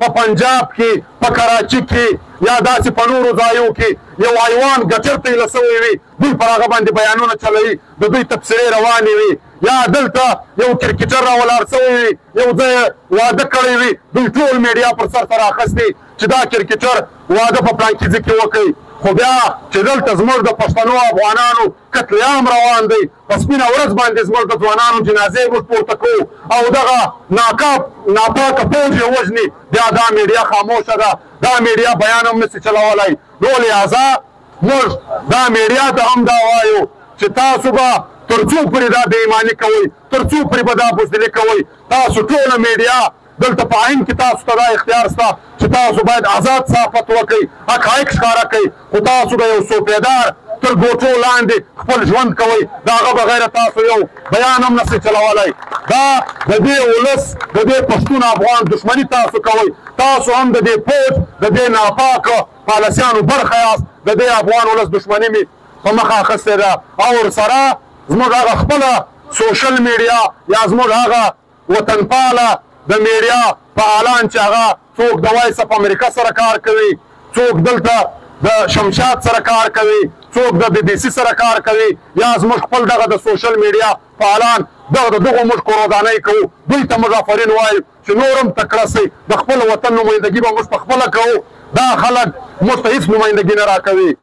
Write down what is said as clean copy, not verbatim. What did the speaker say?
په پنجاب کې، په کراچي کې یا داسې په نورو ځایو کې یو ایوان ګټر ته ایله سوی وي، دوی پر هغه باندې بیانونه چلوي، د دوی تبصرې روانې وي. یا دلته یو کرکټر راولاړ سوی وي، یو ځای واده کړی وي، دوی ټول میډیا پر سر ته راخیستي چې دا کرکټر واده په پلانکي ځای کې وکړي. خو بیا چې دلته زموږ د پښتنو افغانانو قتل عام روان دی، په سپینه ورځ باندې زموږ د ځوانانو جنازې موږ پورته کوو او دغه ناپاکه پوځ یې وژني، بیا دا میډیا خاموشه ده، دا میډیا بیان هم نسي چلولی. نو لهذا موږ دا میډیا ته هم دا وایو چې تاسو به تر څو پورې دا بې ایماني کوئ، تر څو پورې به دا بزدلي کوئ؟ تاسو ټوله میډیا دلته په آئین کې تاسو ته دا اختیار شته چې تاسو باید آزاد صحافت وکړئ، حقایق ښکاره کړئ، خو تاسو د یو صوبېدار تر ګوټو لاندې خپل ژوند کوئ، د هغه بغیر تاسو یو بیان هم نشئ چلولی. دا د دې ولس، د دې پښتون افغان دښمني تاسو کوئ. تاسو هم د دې پوځ، د دې ناپاک پالیسیانو برخه یاست. د دې افغان ولس دښمني مې په مخه اخیستې ده. او ورسره زموږ هغه خپله سوشل میډیا یا زموږ هغه وطنپاله د میډیا فعالان چې هغه څوک د وایس اف امریکا سره کار کوي، څوک دلته د شمشاد سره کار کوي، څوک د بي بي سي سره کار کوي، یا زموږ خپل دغه د سوشل میډیا فعالان دغه د دغو موږ کورودانۍ کوو، دوی ته موږ آفرین وایو چې نور هم تکړه سئ، د خپل وطن نمایندګي به موږ په خپله کوو. دا خلک موږ ته هیڅ نمایندګي نه راکوي.